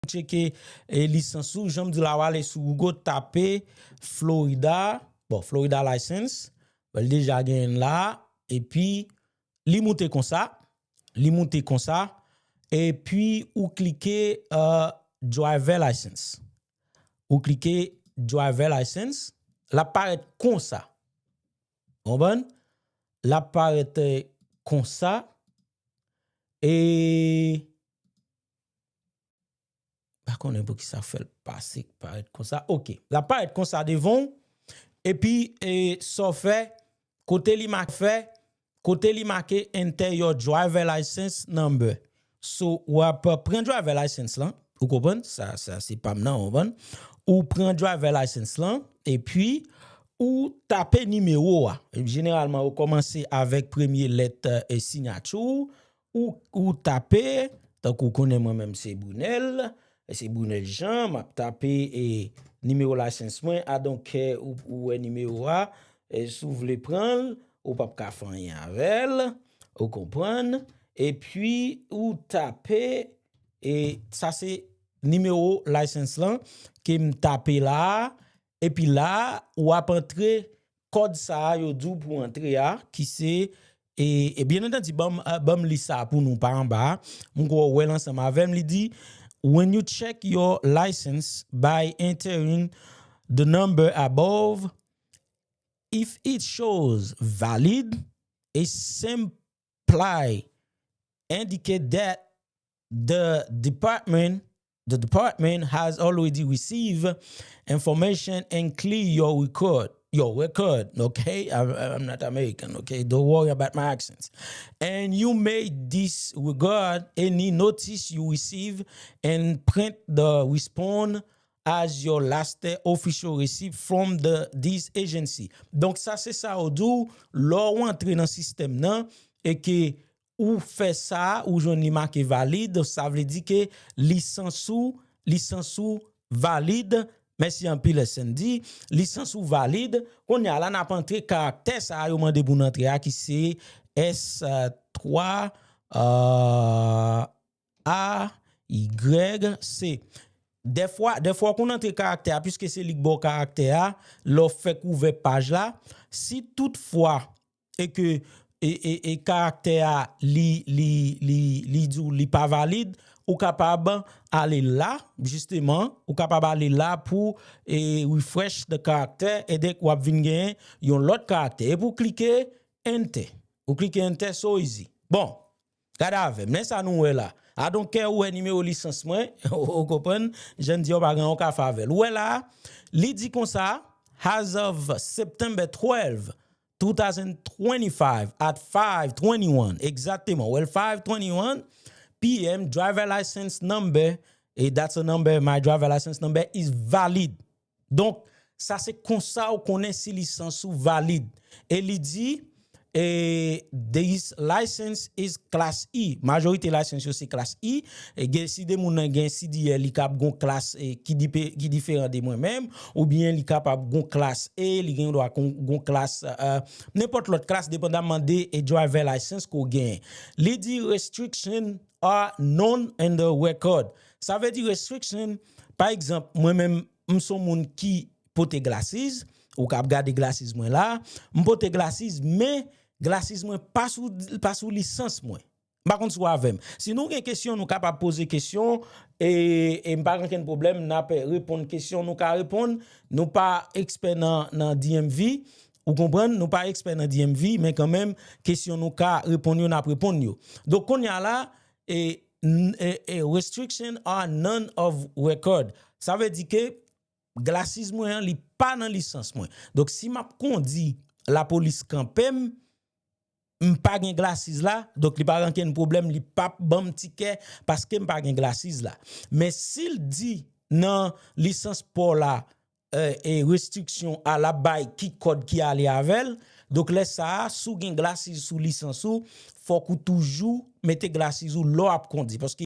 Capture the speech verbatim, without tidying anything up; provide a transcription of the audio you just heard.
tcheke e, lisans ou, jan m di la, w ale sou Google, tape Florida, bon, Florida license, bon, l deja genyen l la, epi li moute konsa, li moute konsa, epi ou klike uh, driver license. Ou klike driver license, l ap parèt konsa. Konprann? L ap parèt eh, konsa. E pa konnen pou ki sa fè l pase parèt konsa. Ok, l ap parèt konsa devan w. Epi e, sa w fè, kote li make fè, kote li make enter your driver license number. So, w ap pran driver license lan, ou konprann? Sa, sa se pa m nan, ou konprann? Ou pran driver license lan, epi ou tape nimewo a. Jeneralman, yo kòmanse avèk premye lèt e, siyati w, ou, ou tape, tankou konnen mwen menm se Brunel, se Brunel Jean, m ap tape e, nimewo license mwen, I don't care ou, ou wè nimewo a, e, si w vle pran l, ou p ap ka fè anyen avè l, ou konprann, epi ou tape, e sa se nimewo license lan ke m tape la a, epi la a, w ap antre kòd sa a yo di w pou antre a, ki se, e, e byen antandi, ban m, eh, ban m li sa pou nou pa anba a. M kwè w wè l ansanm avè m, li di, when you check your license by entering the number above, if it shows valid, a simply indicate that the department the department has already received information and clear your record. Your record, okay? I, I'm not American, okay? Don't worry about my accents. And you may disregard any notice you receive and print the response as your last official receipt from the this agency. Donk sa se sa yo di w, lè w antre nan sistèm nan e ke ou fè sa, ou jwenn li make valid, sa vle di ke lisans ou, lisans ou valid. Mèsi anpil S N D. Lisans ou valid. Kounye a la n ap antre karaktè sa a yo mande pou n antre a ki se S twa, euh, A Y C. Dèfwa, dèfwa w konn antre karaktè a, piske se li k ba w karaktè a, lè w fèk ouvè paj la, si toutfwa e ke e, e, e karaktè a li, li, li, li di w li pa valid, ou kapab ale la, jisteman, ou kapab ale la pou e, refresh the character, e donk w ap vin genyen yon lòt karaktè. E pou w klike enter. Ou klike enter, so easy. Bon, gade avè m, men sa nou wè la. I don't care ou wè nimewo lisans mwen, ou konprann, jan n di yo pa gen yon ka fè avè l. Ou wè la, li di konsa, as of September twelve, two thousand twenty-five at five twenty-one, exactement, well, five twenty-one P M, driver license number, e that's a number, my driver license number is valid. Donk, sa se konsa ou konnen si lisans ou valid. E li di, e, this license is class E. Majorite license yo se class E. E gen si de moun nan gen C D L, li kab gon class e, ki, dipe, ki diferan de mwen menm, oubyen li kapab gon class A, li gen dwa gon, gon class, euh, nenpòt lòt class, depandamman de e driver license ke w genyen. Li di restriction are known in the record. Sa vle di restriction, pa egzanp, mwen menm, m se yon moun ki pote glasses, ou kab gade glasses mwen la, m pote glasses, men glasses mwen pa sou, pa sou lisans mwen. M pa konn si w avè m. Si nou gen kesyon, nou kapab poze kesyon, e, e m pa gen okenn pwoblèm, n ap reponn kesyon nou ka reponn. Nou pa ekspè nan, nan D M V, ou konprann, nou pa ekspè nan D M V, men kanmenm, kesyon nou ka reponn yo, n ap reponn yo. Donk, kounye a la, e, n- e, e, restriction are none of record. Sa vle di ke glasses mwen an, li pa nan lisans mwen. Donk, si m ap kondi, lapolis kanpe m, m pa gen glasses la, donk li pa gen okenn pwoblèm, li p ap ban m tikè paske m pa gen glasses la. Men si l di nan lisans pa w la, e, e restriksyon a l ap bay ki kòd ki ale avè l, donk lè sa a, si w gen glasses sou lisans ou, fòk ou toujou mete glasses ou lè w ap kondi. Paske